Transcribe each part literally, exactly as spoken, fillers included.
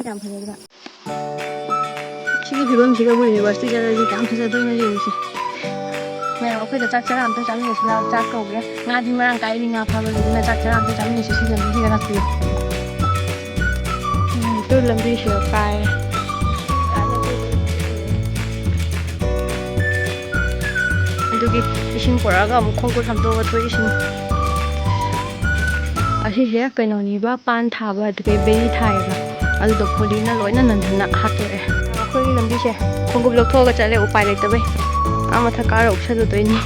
ꯀꯌꯥꯝ ꯐꯖꯩꯕ꯫ ꯁꯤꯒꯤ ꯐꯤꯕꯝꯁꯤꯒꯕꯨ university ꯆꯠꯂꯗꯤ ꯀꯌꯥꯝ ꯐꯖꯗꯣꯏꯅꯣ ꯌꯦꯡꯉꯨꯁꯦ꯫ ꯃꯌꯥꯝ ꯑꯩꯈꯣꯏꯗ ꯆꯥꯛ ꯆꯔꯥ ꯑꯝꯇ ꯆꯥꯃꯤꯟꯅꯁꯤ ꯂꯥꯛꯑꯣ꯫ ꯆꯥꯛ ꯀꯧꯒꯦ꯫ ꯉꯥꯗꯤ ꯃꯔꯥꯡ ꯀꯥꯏꯔꯤ, ꯉꯥ ꯐꯥꯕꯒꯤ꯫ ꯑꯗꯨꯅ ꯆꯥꯛ ꯆꯔꯥ ꯑꯝꯇ ꯆꯥꯃꯤꯟꯅꯁꯤ ꯁꯤ ꯂꯝꯕꯤꯁꯤꯗ ꯂꯥꯛꯄꯤꯌꯨ꯫ ꯎꯝ, ꯇꯨ ꯂꯝꯕꯤꯁꯤꯗ ꯀꯥꯏꯔꯦ꯫ ꯑꯗꯨꯒꯤ ꯏꯁꯤꯡ ꯄꯨꯔꯛꯑꯒ ꯑꯃꯨꯛ ꯈꯣꯡ ꯈꯨꯠ ꯍꯥꯝꯗꯣꯛꯑꯒ ꯊꯣꯛꯏꯁꯤꯅꯤ꯫ ꯑꯁꯤꯁꯦ ꯀꯩꯅꯣꯅꯤꯕ, ꯄꯥꯟ ꯊꯥꯕ ꯑꯗꯨꯗꯩ ꯕꯦꯔꯤ ꯊꯥꯏꯌꯦꯕ꯫ ꯑꯗꯨꯗꯣ ꯐꯣꯂꯤꯅ ꯂꯣꯏꯅ ꯅꯟꯊꯅ ꯍꯥꯠꯇꯣꯛꯑꯦ꯫ ꯑꯩꯈꯣꯏꯒꯤ ꯂꯝꯕꯤꯁꯦ ꯈꯣꯡꯎꯞ ꯂꯧꯊꯣꯛꯑꯒ ꯆꯠꯂꯦ, ꯎꯄꯥꯏ ꯂꯩꯇꯕꯩ꯫ ꯑꯥ ꯃꯊꯛ ꯀꯥꯔ ꯎꯞꯁꯜꯂꯨꯗꯣꯏꯅꯤ꯫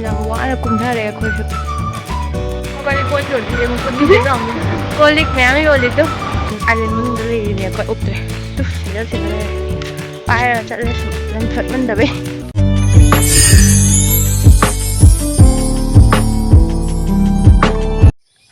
ꯌꯥꯝ ꯋꯥꯅ ꯀꯨꯝꯊꯔꯦ ꯑꯩꯈꯣꯏꯁꯨ꯫ ꯀꯣꯜ ꯂꯤꯛ ꯃꯌꯥꯝ ꯌꯣꯜꯂꯤꯗꯣ꯫ ꯑꯥꯏꯂꯦꯟ ꯃꯅꯨꯡꯗ ꯂꯩꯔꯤꯅꯦ ꯑꯩꯈꯣꯏ, ꯎꯞꯇ꯭ꯔꯦ꯫ ꯇꯨ, ꯁꯤꯗ, ꯁꯤꯗ ꯂꯩꯔꯦ꯫ ꯄꯥꯏꯔꯒ ꯆꯠꯂꯦ ꯁꯨꯝ, ꯂꯝ ꯐꯠꯃꯟꯗꯕꯩ꯫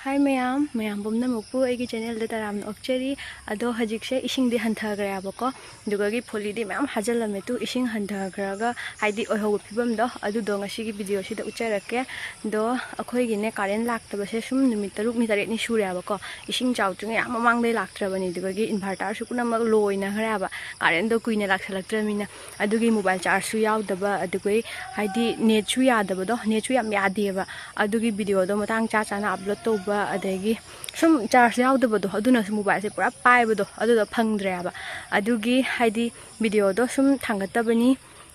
ꯍꯥꯏ ꯃꯌꯥꯝ, ꯃꯌꯥꯝ ꯄꯨꯝꯅꯃꯛꯄꯨ ꯑꯩꯒꯤ ꯆꯦꯅꯦꯜꯗ ꯇꯔꯥꯝꯅ ꯑꯣꯛꯆꯔꯤ꯫ ꯑꯗꯣ ꯍꯧꯖꯤꯛꯁꯦ ꯏꯁꯤꯡꯗꯤ ꯍꯟꯊꯈ꯭ꯔꯦꯕꯀꯣ, ꯑꯗꯨꯒꯒꯤ ꯐꯣꯂꯤꯗꯤ ꯃꯌꯥꯝ ꯍꯥꯖꯤꯜꯂꯝꯃꯦ꯫ ꯇꯨ ꯏꯁꯤꯡ ꯍꯟꯊꯈ꯭ꯔꯒ ꯍꯥꯏꯗꯤ ꯑꯣꯏꯍꯧꯕ ꯐꯤꯕꯝꯗꯣ ꯑꯗꯨꯗꯣ ꯉꯁꯤꯒꯤ ꯚꯤꯗꯤꯑꯣꯁꯤꯗ ꯎꯠꯆꯔꯛꯀꯦ꯫ ꯑꯗꯣ ꯑꯩꯈꯣꯏꯒꯤꯅꯦ ꯀꯥꯔꯦꯟ ꯂꯥꯛꯇꯕꯁꯦ ꯁꯨꯝ ꯅꯨꯃꯤꯠ ꯇꯔꯨꯛꯅꯤ ꯇꯔꯦꯠꯅꯤ ꯁꯨꯔꯦꯕꯀꯣ꯫ ꯏꯁꯤꯡ ꯆꯥꯎꯗ꯭ꯔꯤꯉꯩ ꯌꯥꯝ ꯃꯃꯥꯡꯗꯩ ꯂꯥꯛꯇ꯭ꯔꯕꯅꯤ, ꯑꯗꯨꯗꯒꯤ ꯏꯟꯚꯔꯇꯔꯁꯨ ꯄꯨꯝꯅꯃꯛ ꯂꯣ ꯑꯣꯏꯅꯈ꯭ꯔꯦꯕ꯫ ꯀꯥꯔꯦꯟꯗꯣ ꯀꯨꯏꯅ ꯂꯥꯛꯁꯜꯂꯛꯇ꯭ꯔꯕꯅꯤꯅ꯫ ꯑꯗꯨꯒꯤ ꯃꯣꯕꯥꯏꯜ ꯆꯥꯔꯖꯁꯨ ꯌꯥꯎꯗꯕ, ꯑꯗꯨꯒꯤ ꯍꯥꯏꯗꯤ ꯅꯦꯠꯁꯨ ꯌꯥꯗꯕꯗꯣ, ꯅꯦꯠꯁꯨ ꯌꯥꯝ ꯌꯥꯗꯦꯕ꯫ ꯑꯗꯨꯒꯤ ꯚꯤꯗꯤꯑꯣꯗꯣ ꯃꯇꯥꯡ ꯆꯥ ꯆꯥꯅ ꯑꯞꯂꯣꯗ ꯇꯧꯕ, ꯑꯗꯒꯤ ꯁꯨꯝ ꯆꯥꯔꯖ ꯌꯥꯎꯗꯕꯗꯣ, ꯑꯗꯨꯅꯁꯨ ꯃꯣꯕꯥꯏꯜꯁꯦ ꯄꯨꯔꯥ ꯄꯥꯏꯕꯗꯣ ꯑꯗꯨꯗꯣ ꯐꯪꯗ꯭ꯔꯦꯕ꯫ ꯑꯗꯨꯒꯤ ꯍꯥꯏꯗꯤ ꯚꯤꯗꯤꯑꯣꯗꯣ ꯁꯨꯝ ꯊꯥꯡꯒꯠꯇꯕꯅꯤ꯫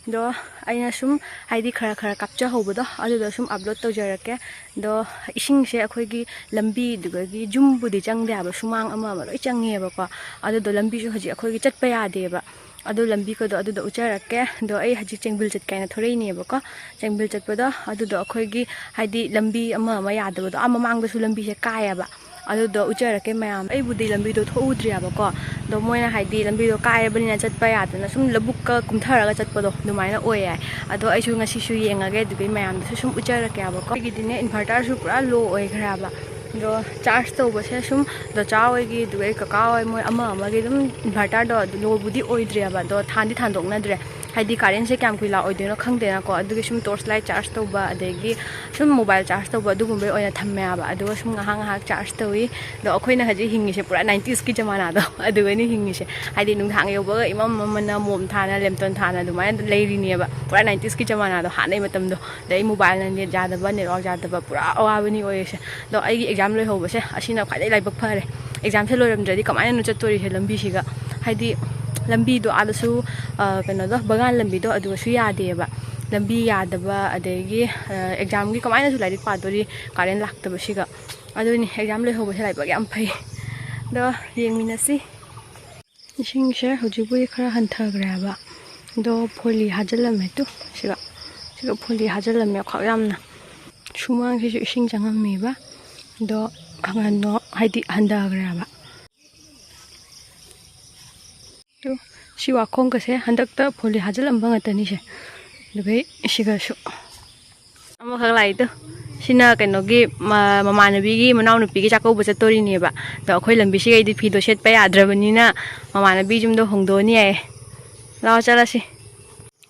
ꯑꯗꯣ ꯑꯩꯅ ꯁꯨꯝ ꯍꯥꯏꯗꯤ ꯈꯔ ꯈꯔ ꯀꯥꯞꯆꯍꯧꯕꯗꯣ ꯑꯗꯨꯗꯣ ꯁꯨꯝ ꯑꯞꯂꯣꯗ ꯇꯧꯖꯔꯛꯀꯦ꯫ ꯑꯗꯣ ꯏꯁꯤꯡꯁꯦ ꯑꯩꯈꯣꯏꯒꯤ ꯂꯝꯕꯤ ꯑꯗꯨꯗꯒꯤ ꯌꯨꯝꯕꯨꯗꯤ ꯆꯪꯗꯦ ꯍꯥꯏꯕ, ꯁꯨꯃꯥꯡ ꯑꯃ ꯑꯃ ꯂꯣꯏ ꯆꯪꯉꯦꯕꯀꯣ꯫ ꯑꯗꯨꯗꯣ ꯂꯝꯕꯤꯁꯨ ꯍꯧꯖꯤꯛ ꯑꯩꯈꯣꯏꯒꯤ ꯆꯠꯄ ꯌꯥꯗꯦꯕ꯫ ꯑꯗꯣ ꯂꯝꯕꯤꯒꯗꯣ ꯑꯗꯨꯗꯣ ꯎꯠꯆꯔꯛꯀꯦ꯫ ꯑꯗꯣ ꯑꯩ ꯍꯧꯖꯤꯛ ꯆꯦꯡꯕꯤꯜ ꯆꯠꯀꯦ ꯍꯥꯏꯅ ꯊꯣꯔꯛꯏꯅꯦꯕꯀꯣ꯫ ꯆꯦꯡꯕꯤꯜ ꯆꯠꯄꯗꯣ ꯑꯗꯨꯗꯣ ꯑꯩꯈꯣꯏꯒꯤ ꯍꯥꯏꯗꯤ ꯂꯝꯕꯤ ꯑꯃ ꯑꯃ ꯌꯥꯗꯕꯗꯣ, ꯑꯥ ꯃꯃꯥꯡꯗꯁꯨ ꯂꯝꯕꯤꯁꯦ ꯀꯥꯏꯌꯦꯕ꯫ ꯑꯗꯨꯗꯣ ꯎꯠꯆꯔꯛꯀꯦ ꯃꯌꯥꯝ꯫ ꯑꯩꯕꯨꯗꯤ ꯂꯝꯕꯤꯗꯣ ꯊꯣꯛꯎꯗ꯭ꯔꯤꯑꯕꯀꯣ, ꯑꯗꯣ ꯃꯣꯏꯅ ꯍꯥꯏꯗꯤ ꯂꯝꯕꯤꯗꯣ ꯀꯥꯏꯔꯕꯅꯤꯅ ꯆꯠꯄ ꯌꯥꯗꯅ ꯁꯨꯝ ꯂꯧꯕꯨꯛꯀ ꯀꯨꯝꯊꯔꯒ ꯆꯠꯄꯗꯣ ꯑꯗꯨꯃꯥꯏꯅ ꯑꯣꯏꯌꯦ꯫ ꯑꯗꯣ ꯑꯩꯁꯨ ꯉꯁꯤꯁꯨ ꯌꯦꯡꯉꯒꯦ, ꯑꯗꯨꯒꯤ ꯃꯌꯥꯝꯗꯁꯨ ꯁꯨꯝ ꯎꯠꯆꯔꯛꯀꯦꯕꯀꯣ꯫ ꯑꯩꯒꯤꯗꯤꯅꯦ ꯏꯟꯚꯔꯇꯔꯁꯨ ꯄꯨꯔꯥ ꯂꯣ ꯑꯣꯏꯈ꯭ꯔꯦꯕ꯫ ꯑꯗꯣ ꯆꯥꯔꯖ ꯇꯧꯕꯁꯦ ꯁꯨꯝ ꯗꯣꯆꯥ ꯍꯣꯏꯒꯤ, ꯑꯗꯨꯒ ꯑꯩ ꯀꯀꯥ ꯍꯣꯏ, ꯃꯣꯏ ꯑꯃ ꯑꯃꯒꯤ ꯑꯗꯨꯝ ꯏꯟꯚꯔꯇꯔꯗꯣ ꯑꯗꯨ ꯂꯣꯕꯨꯗꯤ ꯑꯣꯏꯗ꯭ꯔꯦꯕ, ꯑꯗꯣ ꯊꯥꯟꯗꯤ ꯊꯥꯟꯗꯣꯛꯅꯗ꯭ꯔꯦ꯫ ꯍꯥꯏꯗꯤ ꯀꯥꯔꯦꯟꯁꯦ ꯀꯌꯥꯝ ꯀꯨꯏ ꯂꯥꯛꯑꯣꯏꯗꯣꯏꯅꯣ ꯈꯪꯗꯦꯅꯀꯣ, ꯑꯗꯨꯒꯤ ꯁꯨꯝ ꯇꯣꯔꯆ ꯂꯥꯏꯠ ꯆꯥꯔꯖ ꯇꯧꯕ, ꯑꯗꯒꯤ ꯁꯨꯝ ꯃꯣꯕꯥꯏꯜ ꯆꯥꯔꯖ ꯇꯧꯕ, ꯑꯗꯨꯒꯨꯝꯕꯩ ꯑꯣꯏꯅ ꯊꯝꯃꯦ ꯍꯥꯏꯕ꯫ ꯑꯗꯨꯒ ꯁꯨꯝ ꯉꯥꯏꯍꯥꯛ ꯉꯥꯏꯍꯥꯛ ꯆꯥꯔꯖ ꯇꯧꯏ꯫ ꯑꯗꯣ ꯑꯩꯈꯣꯏꯅ ꯍꯧꯖꯤꯛ ꯍꯤꯡꯉꯤꯁꯦ ꯄꯨꯔꯥ ꯅꯥꯏꯟꯇꯤꯁꯀꯤ ꯖꯃꯥꯅꯥꯗꯣ ꯑꯗꯨꯒꯅꯤ ꯍꯤꯡꯉꯤꯁꯦ꯫ ꯍꯥꯏꯗꯤ ꯅꯨꯡꯗꯥꯡ ꯌꯧꯕꯒ ꯏꯃꯝ ꯑꯃꯅ ꯃꯣꯝ ꯊꯥꯅ, ꯂꯦꯝꯇꯣꯟ ꯊꯥꯅ ꯑꯗꯨꯃꯥꯏꯅ ꯂꯩꯔꯤꯅꯦꯕ, ꯄꯨꯔꯥ ꯅꯥꯏꯟꯇꯤꯁꯀꯤ ꯖꯃꯥꯅꯥꯗꯣ, ꯍꯥꯟꯅꯩ ꯃꯇꯝꯗꯣ꯫ ꯑꯗꯩ ꯃꯣꯕꯥꯏꯜꯅ ꯅꯦꯠ ꯌꯥꯗꯕ, ꯅꯦꯠꯋꯥꯛ ꯌꯥꯗꯕ, ꯄꯨꯔꯥ ꯑꯋꯥꯕꯅꯤ ꯑꯣꯏꯔꯤꯁꯦ꯫ ꯑꯗꯣ ꯑꯩꯒꯤ ꯑꯦꯛꯖꯥꯝ ꯂꯣꯏꯍꯧꯕꯁꯦ ꯑꯁꯤꯅ ꯈ꯭ꯋꯥꯏꯗꯩ ꯂꯥꯏꯕꯛ ꯐꯔꯦ꯫ ꯑꯦꯛꯖꯥꯝꯁꯦ ꯂꯣꯏꯔꯝꯗ꯭ꯔꯗꯤ ꯀꯃꯥꯏꯅꯅꯣ ꯆꯠꯇꯣꯔꯤꯁꯦ ꯂꯝꯕꯤꯁꯤꯒ? ꯍꯥꯏꯗꯤ ꯂꯝꯕꯤꯗꯣ ꯑꯥꯗꯁꯨ, ꯑ, ꯀꯩꯅꯣꯗꯣ, ꯕꯒꯥꯟ ꯂꯝꯕꯤꯗꯣ ꯑꯗꯨꯒꯁꯨ ꯌꯥꯗꯦꯕ꯫ ꯂꯝꯕꯤ ꯌꯥꯗꯕ, ꯑꯗꯒꯤ, ꯑ, ꯑꯦꯛꯖꯥꯝꯒꯤ ꯀꯃꯥꯏꯅꯁꯨ ꯂꯥꯏꯔꯤꯛ ꯄꯥꯗꯣꯔꯤ ꯀꯥꯔꯦꯟ ꯂꯥꯛꯇꯕꯁꯤꯒ? ꯑꯗꯨꯅꯤ, ꯑꯦꯛꯖꯥꯝ ꯂꯣꯏꯍꯧꯕꯁꯦ ꯂꯥꯏꯕꯛ ꯌꯥꯝ ꯐꯩ꯫ ꯑꯗꯣ ꯌꯦꯡꯃꯤꯟꯅꯁꯤ꯫ ꯏꯁꯤꯡꯁꯦ ꯍꯧꯖꯤꯛꯄꯨꯗꯤ ꯈꯔ ꯍꯟꯊꯈ꯭ꯔꯦ ꯍꯥꯏꯕ꯫ ꯑꯗꯣ ꯐꯣꯂꯤ ꯍꯥꯖꯤꯜꯂꯝꯃꯦ ꯇꯨ꯫ ꯁꯤꯒ, ꯁꯤꯒ ꯐꯣꯂꯤ ꯍꯥꯖꯤꯜꯂꯝꯃꯦ ꯈ꯭ꯋꯥꯛ ꯌꯥꯝꯅ꯫ ꯁꯨꯃꯥꯡꯁꯤꯁꯨ ꯏꯁꯤꯡ ꯆꯪꯉꯝꯃꯦꯕ꯫ ꯑꯗꯣ ꯀꯩꯅꯣ, ꯍꯥꯏꯗꯤ ꯍꯟꯊꯈ꯭ꯔꯦ ꯍꯥꯏꯕ꯫ ꯇꯨ, ꯁꯤ ꯋꯥꯈꯣꯡꯒꯁꯦ ꯍꯟꯗꯛꯇ ꯐꯣꯂꯤ ꯍꯥꯖꯤꯜꯂꯝꯕ ꯉꯥꯛꯇꯅꯤꯁꯦ꯫ ꯑꯗꯨꯒꯩ ꯁꯤꯒꯁꯨ꯫ ꯑꯃꯈꯛ ꯂꯥꯛꯏꯗꯣ꯫ ꯁꯤꯅ ꯀꯩꯅꯣꯒꯤ, ꯃ-, ꯃꯃꯥꯟꯅꯕꯤꯒꯤ ꯃꯅꯥꯎꯅꯨꯄꯤꯒꯤ ꯆꯥꯛꯀꯧꯕ ꯆꯠꯇꯣꯔꯤꯅꯦꯕ꯫ ꯑꯗꯣ ꯑꯩꯈꯣꯏ ꯂꯝꯕꯤꯁꯤꯒꯩꯗꯤ ꯐꯤꯗꯣ ꯁꯦꯠꯄ ꯌꯥꯗ꯭ꯔꯕꯅꯤꯅ ꯃꯃꯥꯟꯅꯕꯤ ꯌꯨꯝꯗ ꯍꯣꯡꯗꯣꯛꯑꯅꯤ ꯍꯥꯏꯌꯦ꯫ ꯂꯥꯛꯑꯣ ꯆꯠꯂꯁꯤ꯫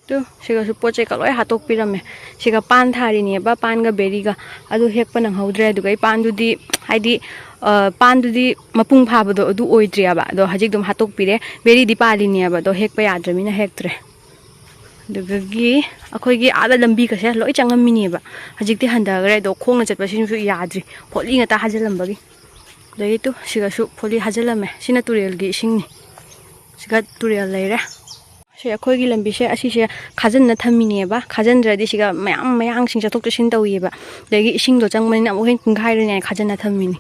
ꯇꯨ, ꯁꯤꯒꯁꯨ ꯄꯣꯠ ꯆꯩꯒ ꯂꯣꯏ ꯍꯥꯠꯇꯣꯛꯄꯤꯔꯝꯃꯦ꯫ ꯁꯤꯒ ꯄꯥꯟ ꯊꯥꯔꯤꯅꯦꯕ, ꯄꯥꯟꯒ ꯕꯦꯔꯤꯒ꯫ ꯑꯗꯨ ꯍꯦꯛꯄ ꯅꯪꯍꯧꯗ꯭ꯔꯦ꯫ ꯑꯗꯨꯒ ꯑꯩ ꯄꯥꯟꯗꯨꯗꯤ, ꯍꯥꯏꯗꯤ, ꯑ, ꯄꯥꯟꯗꯨꯗꯤ ꯃꯄꯨꯡ ꯐꯥꯕꯗꯣ ꯑꯗꯨ ꯑꯣꯏꯗ꯭ꯔꯤꯑꯕ꯫ ꯑꯗꯣ ꯍꯧꯖꯤꯛ ꯑꯗꯨꯝ ꯍꯥꯠꯇꯣꯛꯄꯤꯔꯦ꯫ ꯕꯦꯔꯤꯗꯤ ꯄꯥꯜꯂꯤꯅꯦꯕ, ꯑꯗꯣ ꯍꯦꯛꯄ ꯌꯥꯗ꯭ꯔꯃꯤꯅ ꯍꯦꯛꯇ꯭ꯔꯦ꯫ ꯑꯗꯨꯗꯒꯤ ꯑꯩꯈꯣꯏꯒꯤ ꯑꯥꯗ ꯂꯝꯕꯤꯒꯁꯦ ꯂꯣꯏ ꯆꯪꯉꯝꯃꯤꯅꯦꯕ꯫ ꯍꯧꯖꯤꯛꯇꯤ ꯍꯟꯊꯈ꯭ꯔꯦ, ꯑꯗꯣ ꯈꯣꯡꯅ ꯆꯠꯄꯁꯤꯅꯁꯨ ꯌꯥꯗ꯭ꯔꯤ, ꯐꯣꯠꯂꯤ ꯉꯥꯛꯇ ꯍꯥꯖꯤꯜꯂꯝꯕꯒꯤ꯫ ꯑꯗꯒꯤ ꯇꯨ, ꯁꯤꯒꯁꯨ ꯐꯣꯠꯂꯤ ꯍꯥꯖꯤꯜꯂꯝꯃꯦ꯫ ꯁꯤꯅ ꯇꯨꯔꯦꯜꯒꯤ ꯏꯁꯤꯡꯅꯤ꯫ ꯁꯤꯒ ꯇꯨꯔꯦꯜ ꯂꯩꯔꯦ꯫ ꯁꯤ ꯑꯩꯈꯣꯏꯒꯤ ꯂꯝꯕꯤꯁꯦ ꯑꯁꯤꯁꯦ ꯈꯥꯖꯤꯟꯅ ꯊꯝꯃꯤꯅꯦꯕ꯫ ꯈꯥꯖꯤꯟꯗ꯭ꯔꯗꯤ ꯁꯤꯒ ꯃꯌꯥꯝ ꯃꯌꯥꯡꯁꯤꯡ ꯆꯠꯊꯣꯛ ꯆꯠꯁꯤꯟ ꯇꯧꯋꯦꯕ꯫ ꯑꯗꯒꯤ ꯏꯁꯤꯡꯗꯣ ꯆꯪꯕꯅꯤꯅ ꯑꯃꯨꯛ ꯍꯦꯟꯅ ꯀꯨꯡꯈꯥꯏꯔꯅꯤ ꯍꯥꯏꯅ ꯈꯥꯖꯤꯟꯅ ꯊꯝꯃꯤꯅꯤ꯫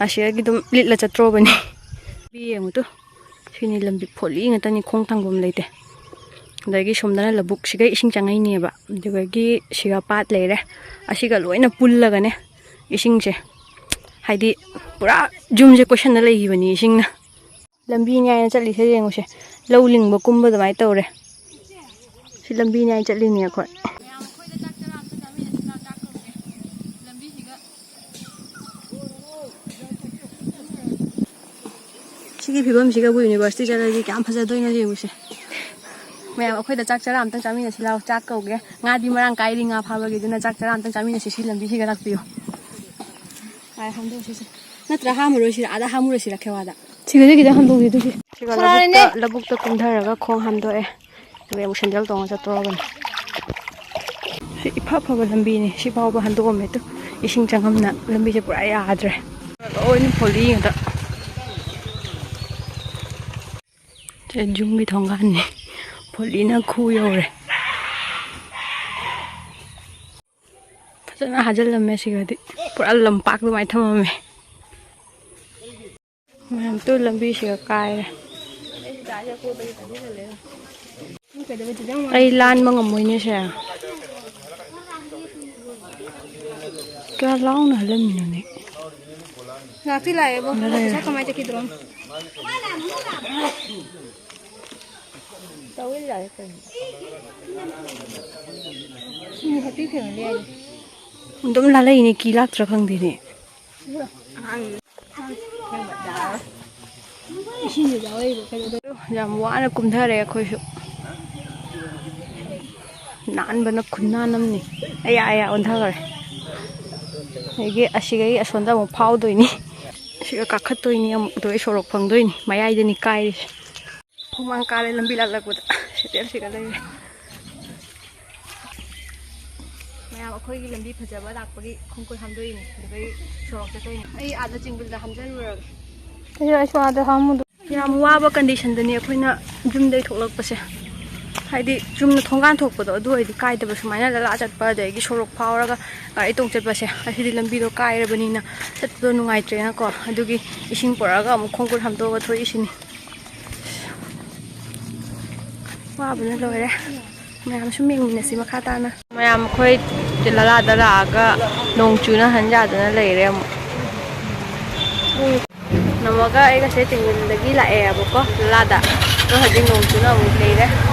ꯑꯁꯤꯗꯒꯤ ꯑꯗꯨꯝ ꯂꯤꯠꯂ ꯆꯠꯇ꯭ꯔꯣꯕꯅꯤ꯫ ꯌꯦꯡꯉꯨ ꯇꯨ꯫ ꯁꯤꯅꯤ ꯂꯝꯕꯤ ꯐꯣꯠꯂꯤ ꯉꯥꯛꯇꯅꯤ, ꯈꯣꯡ ꯊꯥꯡꯐꯝ ꯂꯩꯇꯦ꯫ ꯑꯗꯒꯤ ꯁꯣꯝꯗꯅ ꯂꯧꯕꯨꯛꯁꯤꯒ ꯏꯁꯤꯡ ꯆꯪꯉꯛꯏꯅꯦꯕ꯫ ꯑꯗꯨꯗꯒꯤ ꯁꯤꯒ ꯄꯥꯠ ꯂꯩꯔꯦ꯫ ꯑꯁꯤꯒ ꯂꯣꯏꯅ ꯄꯨꯜꯂꯒꯅꯦ ꯏꯁꯤꯡꯁꯦ, ꯍꯥꯏꯗꯤ ꯄꯨꯔꯥ ꯌꯨꯝꯁꯦ ꯀꯣꯏꯁꯟꯅ ꯂꯩꯈꯤꯕꯅꯤ ꯏꯁꯤꯡꯅ꯫ ꯂꯝꯕꯤꯅꯤ ꯍꯥꯏꯅ ꯆꯠꯂꯤꯁꯦ ꯌꯦꯡꯉꯨꯁꯦ, ꯂꯧ ꯂꯤꯡꯕ ꯀꯨꯝꯕ ꯑꯗꯨꯃꯥꯏꯅ ꯇꯧꯔꯦ꯫ ꯁꯤ ꯂꯝꯕꯤꯅꯤ ꯍꯥꯏꯅ ꯆꯠꯂꯤꯅꯦ ꯑꯩꯈꯣꯏ꯫ ꯁꯤꯒꯤ ꯐꯤꯕꯝꯁꯤꯒꯕꯨ ꯌꯨꯅꯤꯚꯔꯁꯤꯇꯤ ꯆꯠꯂꯗꯤ ꯀꯌꯥꯝ ꯐꯖꯗꯣꯏꯅꯣ ꯌꯦꯡꯉꯨꯁꯦ꯫ ꯃꯌꯥꯝ, ꯑꯩꯈꯣꯏꯗ ꯆꯥꯛ ꯆꯔꯥ ꯑꯝꯇꯪ ꯆꯥꯃꯤꯟꯅꯁꯤ ꯂꯥꯛꯑꯣ꯫ ꯆꯥꯛ ꯀꯧꯒꯦ꯫ ꯉꯥꯗꯤ ꯃꯔꯥꯡ ꯀꯥꯏꯔꯤ, ꯉꯥ ꯐꯥꯕꯒꯤ꯫ ꯑꯗꯨꯅ ꯆꯥꯛ ꯆꯔꯥ ꯑꯝꯇꯪ ꯆꯥꯃꯤꯟꯅꯁꯤ꯫ ꯁꯤ ꯂꯝꯕꯤꯁꯤꯒ ꯂꯥꯛꯄꯤꯌꯨ꯫ ꯍꯥꯏ, ꯍꯥꯝꯗꯣꯛꯁꯤꯁꯦ꯫ ꯅꯠꯇ꯭ꯔ ꯍꯥꯝꯃꯨꯔꯣꯏꯁꯤꯔ? ꯑꯥꯗ ꯍꯥꯝꯃꯨꯔꯁꯤꯔ, ꯈꯦꯋꯥꯗ? ꯁꯤꯒꯗꯤ ꯈꯤꯇꯪ ꯍꯥꯝꯗꯣꯛꯁꯤ ꯑꯗꯨꯗꯤ꯫ ꯁꯤꯒ ꯁꯣꯔꯥꯔꯦꯅꯦ꯫ ꯂꯧꯕꯨꯛꯇ, ꯂꯧꯕꯨꯛꯇ ꯀꯨꯝꯊꯔꯒ ꯈꯣꯡ ꯍꯥꯝꯗꯣꯛꯑꯦ꯫ ꯑꯗꯨꯒ ꯑꯃꯨꯛ ꯁꯦꯟꯗꯜ ꯇꯣꯡꯉ ꯆꯠꯇꯣꯔꯕꯅꯤ꯫ ꯁꯤ ꯏꯐ ꯐꯕ ꯂꯝꯕꯤꯅꯤ꯫ ꯁꯤ ꯐꯥꯎꯕ ꯍꯟꯗꯣꯛꯑꯝꯃꯦ꯫ ꯇꯨ, ꯏꯁꯤꯡ ꯆꯪꯉꯝꯅ ꯂꯝꯕꯤꯁꯦ ꯄꯨꯔꯥ ꯌꯥꯗ꯭ꯔꯦ꯫ ꯂꯣꯏꯅ ꯐꯣꯜꯂꯤ ꯉꯥꯛꯇ꯫ ꯁꯦ ꯌꯨꯝꯒꯤ ꯊꯣꯡꯒꯥꯟꯅꯤ꯫ ꯐꯣꯜꯂꯤꯅ ꯈꯨ ꯌꯧꯔꯦ꯫ ꯐꯖꯅ ꯍꯥꯖꯤꯜꯂꯝꯃꯦ ꯁꯤꯒꯗꯤ꯫ ꯄꯨꯔꯥ ꯂꯝꯄꯥꯛ ꯑꯗꯨꯃꯥꯏꯅ ꯊꯝꯃꯝꯃꯦ꯫ ꯃꯌꯥꯝ ꯇꯨ ꯂꯝꯕꯤꯁꯤꯒ ꯀꯥꯏꯔꯦ꯫ ꯑꯩ ꯂꯥꯟꯕ ꯉꯝꯃꯣꯏꯅꯦ ꯁꯦ꯫ ꯀꯌꯥ ꯂꯥꯎꯅ ꯍꯜꯂꯝꯃꯤꯅꯣꯅꯦ? ꯂꯥꯛꯇꯤ ꯂꯥꯛꯑꯦꯕꯣ꯫ ꯂꯥꯛꯑꯦ꯫ ꯄꯩꯁꯥ ꯀꯃꯥꯏ ꯆꯠꯈꯤꯗ꯭ꯔꯣ? ꯎꯝ, ꯍꯦꯄꯤ ꯐꯦꯃꯤꯂꯤ ꯍꯥꯏꯗꯤ꯫ ꯑꯗꯨꯝ ꯂꯥꯜꯂꯛꯏꯅꯦ, ꯀꯤ ꯂꯥꯛꯇ꯭ꯔꯥ ꯈꯪꯗꯦꯅꯦ꯫ ꯌꯥꯝ ꯋꯥꯅ ꯀꯨꯝꯊꯔꯦ ꯑꯩꯈꯣꯏꯁꯨ꯫ ꯅꯥꯟꯕꯅ ꯈꯨꯅꯥꯟ ꯑꯃꯅꯤ꯫ ꯑꯌꯥ, ꯑꯌꯥ, ꯑꯣꯟꯊꯈꯔꯦ꯫ ꯑꯗꯒꯤ ꯑꯁꯤꯒꯩ ꯑꯁꯣꯝꯗ ꯑꯃꯨꯛ ꯐꯥꯎꯗꯣꯏꯅꯤ꯫ ꯑꯁꯤꯒ ꯀꯥꯈꯠꯇꯣꯏꯅꯤ ꯑꯃꯨꯛ, ꯑꯗꯨꯒ ꯑꯩ ꯁꯣꯔꯣꯛ ꯐꯪꯗꯣꯏꯅꯤ꯫ ꯃꯌꯥꯏꯗꯅꯤ ꯀꯥꯏꯔꯤꯁꯦ꯫ ꯍꯨꯃꯥꯡ ꯀꯥꯔꯦ ꯂꯝꯕꯤ ꯂꯥꯜꯂꯛꯄꯗ꯫ ꯁꯦꯇꯦꯜ ꯁꯤꯒ ꯂꯩꯔꯦ꯫ ꯃꯌꯥꯝ ꯑꯩꯈꯣꯏꯒꯤ ꯂꯝꯕꯤ ꯐꯖꯕ ꯂꯥꯛꯄꯒꯤ ꯈꯣꯡꯀꯨꯠ ꯍꯥꯝꯗꯣꯛꯏꯅꯦ, ꯑꯗꯨꯗꯩ ꯁꯣꯔꯣꯛ ꯆꯠꯇꯣꯏꯅꯦ꯫ ꯑꯩ ꯑꯥꯗ ꯆꯤꯡꯕꯗ ꯍꯥꯝꯖꯔꯨꯔꯒꯦ꯫ ꯑꯩꯁꯨ, ꯑꯩꯁꯨ ꯑꯥꯗ ꯍꯥꯝꯃꯨꯗꯣ꯫ ꯌꯥꯝ ꯋꯥꯕ ꯀꯟꯗꯤꯁꯟꯗꯅꯤ ꯑꯩꯈꯣꯏꯅ ꯌꯨꯝꯗꯩ ꯊꯣꯛꯂꯛꯄꯁꯦ꯫ ꯍꯥꯏꯗꯤ ꯆꯨꯝꯅ ꯊꯣꯡꯒꯥꯟ ꯊꯣꯛꯄꯗꯣ ꯑꯗꯨ ꯑꯣꯏꯗꯤ ꯀꯥꯏꯗꯕ, ꯁꯨꯃꯥꯏꯅ ꯂꯂꯥ ꯆꯠꯄ ꯑꯗꯒꯤ ꯁꯣꯔꯣꯛ ꯐꯥꯎꯔꯒ ꯒꯥꯔꯤ ꯇꯣꯡ ꯆꯠꯄꯁꯦ, ꯑꯁꯤꯗꯤ ꯂꯝꯕꯤꯗꯣ ꯀꯥꯏꯔꯕꯅꯤꯅ ꯆꯠꯄꯗꯣ ꯅꯨꯡꯉꯥꯏꯇ꯭ꯔꯦꯅꯀꯣ꯫ ꯑꯗꯨꯒꯤ ꯏꯁꯤꯡ ꯄꯨꯔꯛꯑꯒ ꯑꯃꯨꯛ ꯈꯣꯡꯀꯨꯠ ꯍꯥꯝꯗꯣꯛꯑꯒ ꯊꯣꯛꯏꯁꯤꯅꯤ꯫ ꯋꯥꯕꯅ ꯂꯣꯏꯔꯦ꯫ ꯃꯌꯥꯝ ꯁꯨꯝ ꯌꯦꯡꯃꯤꯟꯅꯁꯤ ꯃꯈꯥ ꯇꯥꯅ꯫ ꯃꯌꯥꯝ ꯑꯩꯈꯣꯏ ꯂꯂꯥꯗ ꯂꯥꯛꯑꯒ ꯅꯣꯡ ꯆꯨꯅ ꯍꯟ ꯌꯥꯗꯅ ꯂꯩꯔꯦ ꯑꯃꯨꯛ꯫ ꯅꯝꯃꯒ ꯑꯩꯒꯁꯦ ꯇꯤꯡꯒꯜꯗꯒꯤ ꯂꯥꯛꯑꯦꯕꯀꯣ ꯂꯂꯥꯗ꯫ ꯑꯗꯣ ꯍꯧꯖꯤꯛ ꯅꯣꯡ ꯆꯨꯅ ꯑꯃꯨꯛ ꯂꯩꯔꯦ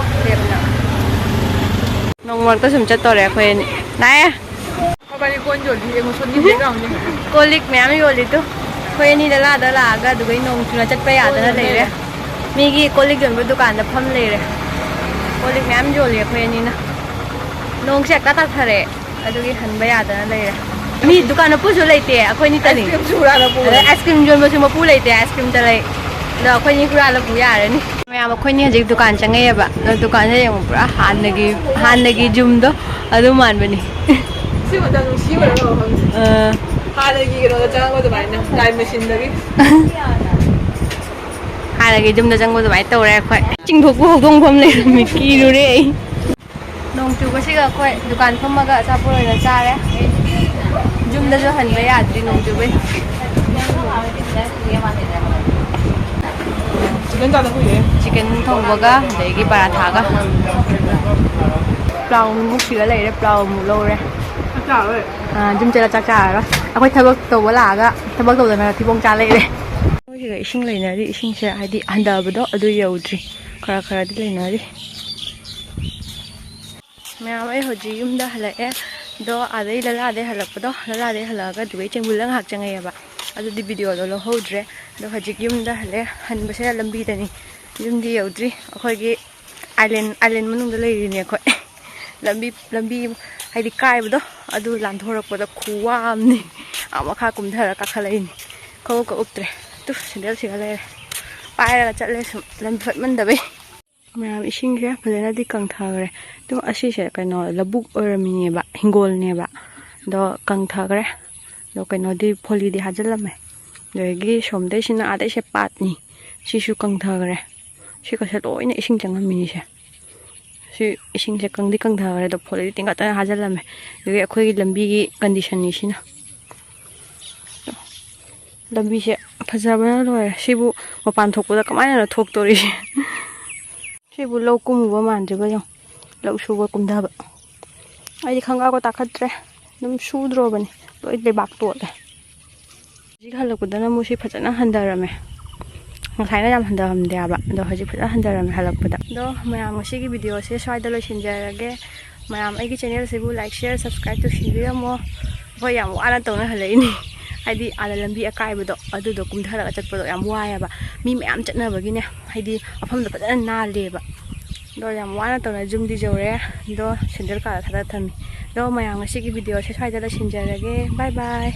ꯂꯦꯞꯅ꯫ ꯅꯣꯡ ꯃꯔꯛꯇ ꯁꯨꯝ ꯆꯠꯇꯧꯔꯦ ꯑꯩꯈꯣꯏ ꯑꯅꯤ꯫ ꯂꯥꯛꯑꯦ꯫ ꯀꯣꯜ ꯂꯤꯛ ꯃꯌꯥꯝ ꯌꯣꯜꯂꯤꯗꯨ꯫ ꯑꯩꯈꯣꯏ ꯑꯅꯤ ꯂꯂꯥꯗ ꯂꯥꯛꯑꯒ ꯑꯗꯨꯒꯩ ꯅꯣꯡ ꯆꯨꯅ ꯆꯠꯄ ꯌꯥꯗꯅ ꯂꯩꯔꯦ꯫ ꯃꯤꯒꯤ ꯀꯣꯜ ꯂꯤꯛ ꯌꯣꯟꯕ ꯗꯨꯀꯥꯟꯗ ꯐꯝ ꯂꯩꯔꯦ꯫ ꯀꯣꯜ ꯂꯤꯛ ꯃꯌꯥꯝ ꯌꯣꯜꯂꯦ ꯑꯩꯈꯣꯏ ꯑꯅꯤꯅ꯫ ꯅꯣꯡꯁꯦ ꯍꯦꯛꯇ ꯇꯥꯊꯔꯛꯑꯦ, ꯑꯗꯨꯒꯤ ꯍꯟꯕ ꯌꯥꯗꯅ ꯂꯩꯔꯦ꯫ ꯃꯤ ꯗꯨꯀꯥꯟ ꯃꯄꯨꯁꯨ ꯂꯩꯇꯦ, ꯑꯩꯈꯣꯏꯅꯤꯇꯅꯤ꯫ ꯑꯥꯏꯁ ꯀ꯭ꯔꯤꯝꯁꯨ ꯍꯨꯔꯥꯟꯂ ꯄꯨꯔꯦ꯫ ꯑꯗꯩ ꯑꯥꯏꯁ ꯀ꯭ꯔꯤꯝ ꯌꯣꯟꯕꯁꯨ ꯃꯄꯨ ꯂꯩꯇꯦ, ꯑꯥꯏꯁ ꯀ꯭ꯔꯤꯝꯗ ꯂꯩ꯫ ꯑꯗꯣ ꯑꯩꯈꯣꯏꯅꯤ ꯍꯨꯔꯥꯟꯂ ꯄꯨ ꯌꯥꯔꯅꯤ꯫ ꯃꯌꯥꯝ ꯑꯩꯈꯣꯏꯅꯤ ꯍꯧꯖꯤꯛ ꯗꯨꯀꯥꯟ ꯆꯪꯉꯛꯑꯦꯕ꯫ ꯑꯗꯣ ꯗꯨꯀꯥꯟꯁꯦ ꯌꯦꯡꯉꯨ, ꯄꯨꯔꯥ ꯍꯥꯟꯅꯒꯤ, ꯍꯥꯟꯅꯒꯤ ꯌꯨꯝꯗꯣ ꯑꯗꯨ ꯃꯥꯟꯕꯅꯤ꯫ ꯁꯤ ꯃꯇꯝ ꯅꯨꯡꯁꯤꯕ꯭ꯔꯥ ꯈꯪꯗꯦ꯫ ꯑꯥ꯫ ꯍꯥꯟꯅꯒꯤ ꯀꯩꯅꯣꯗ ꯆꯪꯉꯛꯄ ꯑꯗꯨꯃꯥꯏꯅ, ꯇꯥꯏꯝ ꯃꯦꯁꯤꯟꯗꯒꯤ꯫ ꯍꯥꯟꯅꯒꯤ ꯌꯨꯝꯗ ꯆꯪꯕ ꯑꯗꯨꯃꯥꯏꯅ ꯇꯧꯔꯦ ꯑꯩꯈꯣꯏ꯫ ꯆꯤꯡꯊꯣꯛꯄ ꯍꯧꯗꯣꯡꯐꯝ ꯂꯩꯔꯝꯃꯤ, ꯀꯤꯔꯨꯔꯦ ꯑꯩ꯫ ꯅꯣꯡ ꯆꯨꯕꯁꯤꯒ ꯑꯩꯈꯣꯏ ꯗꯨꯀꯥꯟ ꯐꯝꯃꯒ ꯑꯆꯥꯄꯣꯠ ꯑꯣꯏꯅ ꯆꯥꯔꯦ꯫ ꯌꯨꯝꯗꯁꯨ ꯍꯟꯕ ꯌꯥꯗ꯭ꯔꯤ ꯅꯣꯡ ꯆꯨꯕꯩ꯫ ꯆꯤꯛꯀꯟ ꯆꯥꯗ ꯀꯨꯏꯔꯦ꯫ ꯆꯤꯛꯀꯟ ꯊꯣꯡꯕꯒ ꯑꯗꯒꯤ ꯄꯔꯥꯊꯥꯒ꯫ ꯄ꯭ꯂꯥꯎ ꯑꯃꯨꯛ ꯁꯤꯒ ꯂꯩꯔꯦ, ꯄ꯭ꯂꯥꯎ ꯑꯃꯨꯛ ꯂꯧꯔꯦ꯫ ꯆꯥꯛ ꯆꯥꯔꯔꯣꯏ꯫ ꯑꯥ, ꯌꯨꯝ ꯆꯠꯂ ꯆꯥꯛ ꯆꯥꯔꯔꯣꯏ꯫ ꯑꯩꯈꯣꯏ ꯊꯕꯛ ꯇꯧꯕ ꯂꯥꯛꯑꯒ ꯊꯕꯛ ꯇꯧꯗꯅ ꯊꯤꯕꯣꯡ ꯆꯥ ꯂꯩꯔꯦ꯫ ꯃꯣꯏꯁꯤꯒ ꯏꯁꯤꯡ ꯂꯩꯅꯔꯤ, ꯏꯁꯤꯡꯁꯦ ꯍꯥꯏꯗꯤ ꯍꯟꯊꯕꯗꯣ ꯑꯗꯨ ꯌꯧꯗ꯭ꯔꯤ, ꯈꯔ ꯈꯔꯗꯤ ꯂꯩꯅꯔꯤ꯫ ꯃꯌꯥꯝ, ꯑꯩ ꯍꯧꯖꯤꯛ ꯌꯨꯝꯗ ꯍꯜꯂꯛꯑꯦ꯫ ꯑꯗꯣ ꯑꯥꯗꯩ ꯂꯂꯥꯗꯩ ꯍꯜꯂꯛꯄꯗꯣ, ꯂꯂꯥꯗꯩ ꯍꯜꯂꯛꯑꯒ ꯑꯗꯨꯒꯩ ꯆꯦꯡꯕꯨꯜꯗ ꯉꯥꯏꯍꯥꯛ ꯆꯪꯉꯛꯑꯦꯕ꯫ ꯑꯗꯨꯗꯤ ꯚꯤꯗꯤꯑꯣꯗꯣ ꯂꯧꯍꯧꯗ꯭ꯔꯦ꯫ ꯑꯗꯣ ꯍꯧꯖꯤꯛ ꯌꯨꯝꯗ ꯍꯜꯂꯛꯑꯦ꯫ ꯍꯟꯕꯁꯦ ꯂꯝꯕꯤꯗꯅꯤ, ꯌꯨꯝꯗꯤ ꯌꯧꯗ꯭ꯔꯤ꯫ ꯑꯩꯈꯣꯏꯒꯤ ꯑꯥꯏꯂꯦꯟ, ꯑꯥꯏꯂꯦꯟ ꯃꯅꯨꯡꯗ ꯂꯩꯔꯤꯅꯦ ꯑꯩꯈꯣꯏ꯫ ꯂꯝꯕꯤ, ꯂꯝꯕꯤ ꯍꯥꯏꯗꯤ ꯀꯥꯏꯕꯗꯣ ꯑꯗꯨ ꯂꯥꯟꯊꯣꯔꯛꯄꯗ ꯈꯨꯋꯥ ꯑꯃꯅꯤ꯫ ꯑꯥ ꯃꯈꯥ ꯀꯨꯝꯊꯔ ꯀꯥꯈꯠꯂꯛꯏꯅꯤ꯫ ꯈꯣꯡꯎꯞꯀ ꯎꯞꯇ꯭ꯔꯦ꯫ ꯇꯨ, ꯁꯦꯟꯗꯜ ꯁꯤꯒ ꯂꯩꯔꯦ꯫ ꯄꯥꯏꯔꯒ ꯆꯠꯂꯦ ꯁꯨꯝ, ꯂꯝꯕꯤ ꯐꯠꯃꯟꯗꯕꯩ꯫ ꯃꯌꯥꯝ, ꯏꯁꯤꯡꯁꯦ ꯐꯖꯅꯗꯤ ꯀꯪꯊꯈ꯭ꯔꯦ꯫ ꯑꯗꯣ ꯑꯁꯤꯁꯦ ꯀꯩꯅꯣ, ꯂꯧꯕꯨꯛ ꯑꯣꯏꯔꯝꯃꯤꯅꯦꯕ, ꯍꯤꯡꯒꯣꯜꯅꯦꯕ꯫ ꯑꯗꯣ ꯀꯪꯊꯈ꯭ꯔꯦ꯫ ꯑꯗꯣ ꯀꯩꯅꯣꯗꯤ, ꯐꯣꯂꯤꯗꯤ ꯍꯥꯖꯤꯜꯂꯝꯃꯦ꯫ ꯑꯗꯒꯤ ꯁꯣꯝꯗꯩꯁꯤꯅ, ꯑꯥꯗꯩꯁꯦ ꯄꯥꯠꯅꯤ꯫ ꯁꯤꯁꯨ ꯀꯪꯊꯈ꯭ꯔꯦ꯫ ꯁꯤꯒꯁꯦ ꯂꯣꯏꯅ ꯏꯁꯤꯡ ꯆꯪꯉꯝꯃꯤꯅꯤꯁꯦ꯫ ꯁꯤ ꯏꯁꯤꯡꯁꯦ ꯀꯪꯗꯤ ꯀꯪꯊꯈ꯭ꯔꯦ, ꯑꯗꯣ ꯐꯣꯂꯤꯗꯤ ꯇꯤꯡꯈꯠꯇꯅ ꯍꯥꯖꯤꯜꯂꯝꯃꯦ꯫ ꯑꯗꯒꯤ ꯑꯩꯈꯣꯏꯒꯤ ꯂꯝꯕꯤꯒꯤ ꯀꯟꯗꯤꯁꯟꯅꯤ ꯁꯤꯅ꯫ ꯂꯝꯕꯤꯁꯦ ꯐꯖꯕꯅ ꯂꯣꯏꯔꯦ꯫ ꯁꯤꯕꯨ ꯃꯄꯥꯟ ꯊꯣꯛꯄꯗ ꯀꯃꯥꯏꯅꯅꯣ ꯊꯣꯛꯇꯣꯔꯤꯁꯦ? ꯁꯤꯕꯨ ꯂꯧ ꯀꯨꯝꯃꯨꯕ ꯃꯥꯟꯗ꯭ꯔꯤꯕ ꯌꯦꯡꯉꯨ, ꯂꯧ ꯁꯨꯕ ꯀꯨꯝꯊꯕ꯫ ꯑꯩꯗꯤ ꯈꯪꯒꯥꯎꯒ ꯇꯥꯈꯠꯇ꯭ꯔꯦ, ꯑꯗꯨꯝ ꯁꯨꯗ꯭ꯔꯣꯕꯅꯤ, ꯂꯣꯏ ꯂꯩꯕꯥꯛ ꯇꯣꯠꯂꯦ꯫ ꯍꯧꯖꯤꯛ ꯍꯜꯂꯛꯄꯗꯅ ꯑꯃꯨꯛ ꯁꯤ ꯐꯖꯅ ꯍꯟꯊꯔꯝꯃꯦ꯫ ꯉꯁꯥꯏꯅ ꯌꯥꯝ ꯍꯟꯊꯔꯝꯗꯦ ꯍꯥꯏꯕ, ꯑꯗꯣ ꯍꯧꯖꯤꯛ ꯐꯖꯅ ꯍꯟꯊꯔꯝꯃꯦ ꯍꯜꯂꯛꯄꯗ꯫ ꯑꯗꯣ ꯃꯌꯥꯝ, ꯉꯁꯤꯒꯤ ꯚꯤꯗꯤꯑꯣꯁꯦ ꯁ꯭ꯋꯥꯏꯗ ꯂꯣꯏꯁꯤꯟꯖꯔꯒꯦ꯫ ꯃꯌꯥꯝ, ꯑꯩꯒꯤ ꯆꯦꯅꯦꯜꯁꯤꯕꯨ like, share, subscribe ꯇꯧꯁꯤꯟꯕꯤꯔꯝꯃꯣ꯫ ꯑꯩꯈꯣꯏ ꯌꯥꯝ ꯋꯥꯅ ꯇꯧꯅ ꯍꯜꯂꯛꯏꯅꯤ꯫ ꯍꯥꯏꯗꯤ ꯑꯥꯗ ꯂꯝꯕꯤ ꯑꯀꯥꯏꯕꯗꯣ ꯑꯗꯨꯗꯣ ꯀꯨꯝꯊꯔꯒ ꯆꯠꯄꯗꯣ ꯌꯥꯝ ꯋꯥꯏꯑꯦꯕ꯫ ꯃꯤ ꯃꯌꯥꯝ ꯆꯠꯅꯕꯒꯤꯅꯦ, ꯍꯥꯏꯗꯤ ꯃꯐꯝꯗꯣ ꯐꯖꯅ ꯅꯥꯜꯂꯦꯕ꯫ ꯑꯗꯣ ꯌꯥꯝ ꯋꯥꯅ ꯇꯧꯅ ꯌꯨꯝꯗꯤ ꯌꯧꯔꯦ꯫ ꯑꯗꯣ ꯁꯦꯟꯗꯜ ꯀꯥꯗ ꯊꯥꯗ ꯊꯝꯃꯤ꯫ ꯑꯗꯣ ꯃꯌꯥꯝ, ꯉꯁꯤꯒꯤ video ꯁꯦ ꯁ꯭ꯋꯥꯏꯗ ꯂꯣꯏꯁꯤꯟꯖꯔꯒꯦ꯫ Bye bye꯫